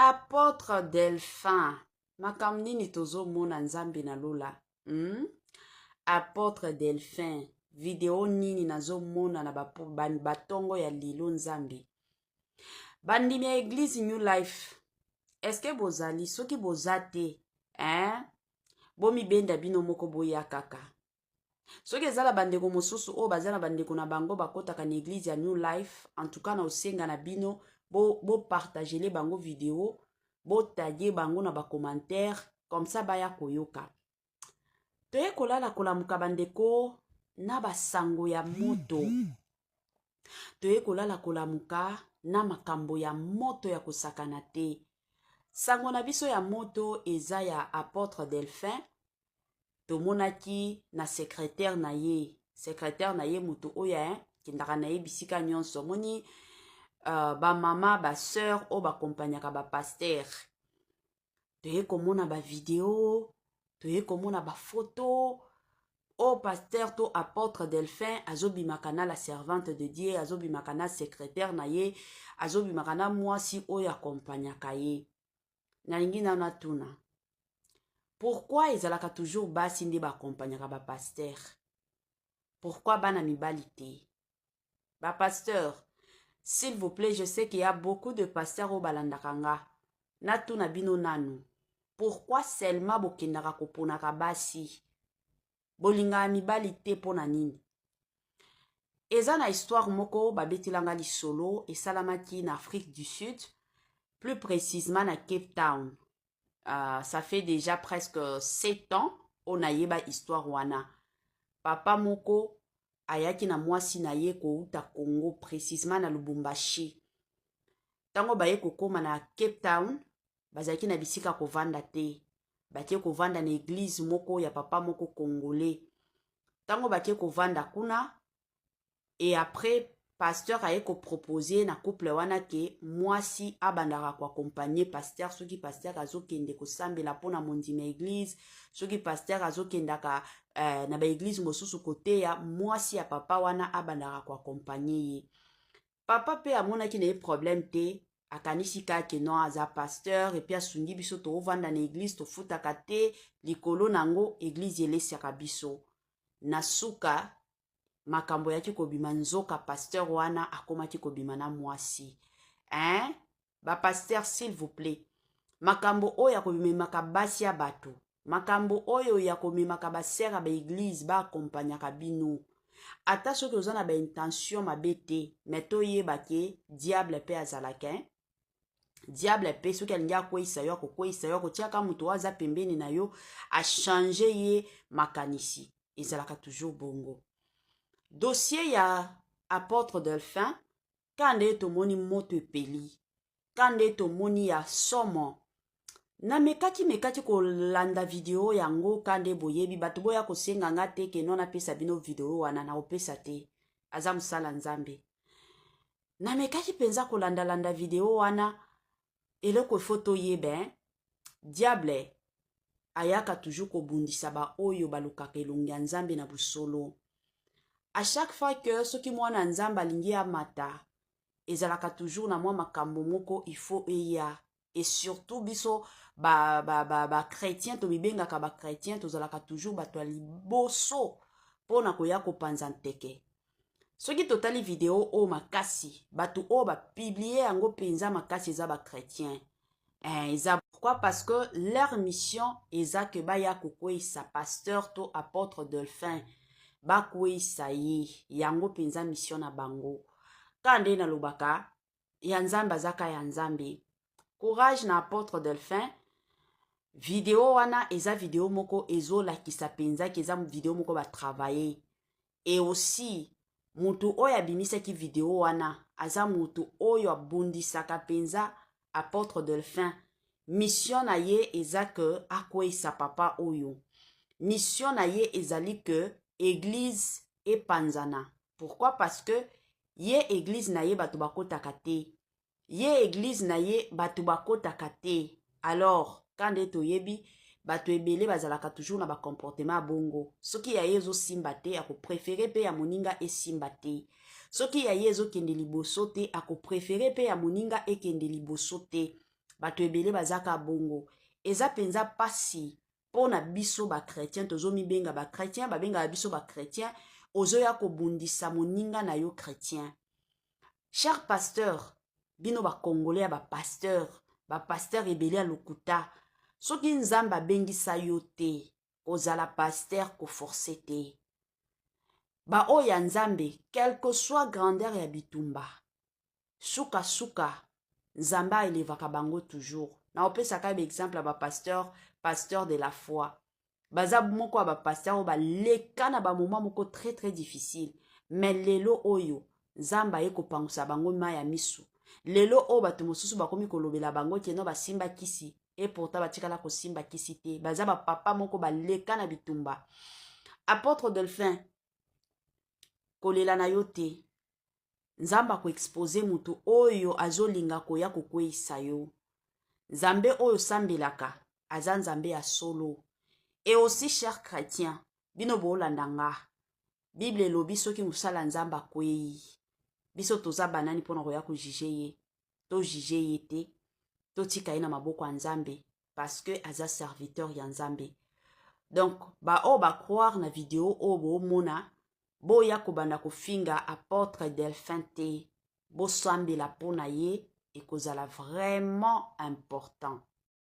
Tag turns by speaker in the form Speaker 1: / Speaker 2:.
Speaker 1: Apotre Delphin, makambo nini tozomona Nzambe na lola? Apotre Delphin, video nini nazomona na batongo ya lelo Nzambe? Bandimi ya Eglise New Life, eske bozali? Soki boza te, hein? Bomibenda bino moko, boya kaka. Soki eza na bandeko mosusu oyo baza na bandeko na bango bakɔtaka na église ya New Life, en tout cas na osenga na bino bopartagele bango video, botaguer bango na bacommentaire, comme ça baya koyoka. Toye kolala kolamuka, bandeko, na basango ya moto. Toye kolala kolamuka na makambo ya moto ya kosakana te. Sango na biso ya moto eza ya apôtre Delphin. Tomonaki na secrétaire na ye, secrétaire na ye, moto oyo akendaka na ye bisika nyonso. Omoni bamama, basœur oyo baaccompagnaka bapasteur. Toye komona bavideo, toye komona bafoto oyo pasteur to apôtre Delphin azobimaka na la servante de Dieu, azobimaka na secrétaire na ye, azobimaka na mwasi oyo accompagnaka ye. Nalingi nano natuna: pourquoi ezalaka toujours basi nde baaccompagnaka bapasteur? Pourquoi bana mibali te? Bapasteur, s'il vous plaît, je sais qu'il y a beaucoup de pasteurs oyo balandaka nga. Natuna bino nanu: pourquoi seulement bokendaka koponaka basi, bolingaka mibali te? Mpo na nini? Eza na histoire moko babetelanga lisolo, esalamaki na Afrique du Sud, plus précisément na Cape Town. Ça fait déjà presque 7 ans oyo nayeba histoire wana. Papa moko ayaki na mwasi na ye kouta Congo, précisément na Lubumbashi. Ntango baye kokóma na Cape Town, bazalaki na bisika kovanda te. Batie kovanda na église moko ya papa moko congolais. Ntango batie kovanda kuna, et après pasteur aye kopropose na couple wana ke mwasi abandaka koaccompagner pasteur soki pasteur azokende kosambela mpona mondima église, soki pasteur azokendaka na baéglise mosusu koteya, mwasi ya papa wana abandaka koaccompagner ye. Papa mpe amonaki na ye problème te, akanisi kaka non, aza pasteur et puis asungi biso, toovanda na église, tofutaka te, likolo nango église elesiaka biso. Na suka makambo eyaki kobima, nzoka pasteur wana akomaki kobima na mwasi, hein? Bapasteur, s'il vous plaît, makambo oyo ya komemaka basi ya bato, makambo oyo ya komemaka basœur ya baéglise baaccompagnaka bino, ata soki oza na baintention mabe te, me toyeba ke diable mpe azalaka, hein? Diable mpe soki alingi akweyisa yo, akokweyisa yo, akotiaka moto oyo aza pembeni na yo, achanger ye makanisi. Ezalaka toujours bongo. Dossier ya apôtre Delphin, ka nde tomoni moto epeli, ka nde tomoni ya somo. Namekaki mekaki kolanda video yango. Ka nde boyebi, bato boya kosenga nga te ke no napesa bino video wana, nakopesa te, aza mosala Nzambe. Namekaki mpenza kolandalanda video wana. Eloko efo toyeba, diable ayaka toujours kobundisa baoyo balukaka elongi ya Nzambe na bosolo. À chaque fois que soki mwana Nzambe alingi amata, ezalaka toujours na mwa makambo moko il faut eya. Et surtout biso bachrétien, ba, ba, ba tomibengaka bachrétien, tozalaka toujours bato ya liboso mpona koya kopanza nteke. Soki totali video oyo makasi, bato oyo bapublier yango mpenza makasi eza bachrétien. Eza pourquoi? Parce que leur mission eza ke baya kokweyisa pasteur to apôtre Delphin, bakweyisa ye. Yango mpenza mission na bango. Kaka nde nalobaka, ya Nzambe azaka ya Nzambe. Courage na apôtre Delphin. Video wana eza video moko ezolakisa mpenza ke eza video moko batravailler. Et aussi motu oyo abimisaki video wana aza motu oyo abundisaka mpenza apôtre Delphin. Mission na ye eza ke akweyisa papa oyo. Mission na ye ezali ke église epanzana. Pourquoi? Parce que ye église na ye bato bakotaka te, ye église na ye bato bakotaka te. Alors ka nde toyebi, bato ebele bazalaka toujours na bacomportement ya bongo. Soki ya ye ezosimba te, akopréférer mpe ya moninga esimba te. Soki ya ye ezokende liboso te, akopréférer mpe ya moninga ekende liboso te. Bato ebele bazaka bongo. Eza mpenza mpasi mpo na biso bachrétien. Tozomibenga bachrétien, babengaka biso bachrétien. Ozoya kobundisa moninga na yo chrétien. Cher pasteur, bino bacongolais ya bapasteur, bapasteur ebele ya lokuta, soki Nzambe abengisa yo te kozala pasteur, koforcer te. Baoyo ya Nzambe, quelle que soit grandeur ya bitumba, sukasuka Nzambe aelevaka bango toujours. Na opesaka baexemple ya bapasteur, pasteur de la foi, baza moko ya bapasteur oyo baleka na bamoment moko très très difficile, mais lelo oyo Nzambe aye kopangusa bango mai ya misu. Lelo oyo bato mosusu bakomi kolobela bango keno basimba kisi, et pourtant batikala kosimba kisi te. Baza bapapa moko baleka na bitumba. Apôtre Delphin, kolela na yo te. Nzambe akoexposer moto oyo azolinga koya kokweyisa yo. Nzambe oyo osambelaka aza Nzambe ya solo. Et aussi, cher chrétien, bino boolanda nga, Bible elobi soki mosala Nzambe akwei, biso toza banani mpona koya kojuger ye? Tojuger ye te, totika ye na maboko ya Nzambe, parce que aza serviteur ya Nzambe. Donc baoyo bacroire na video oyo boomona, boya kobanda kofinga apôtre Delphin te. Bosambela mpo na ye, ekozala vraiment important.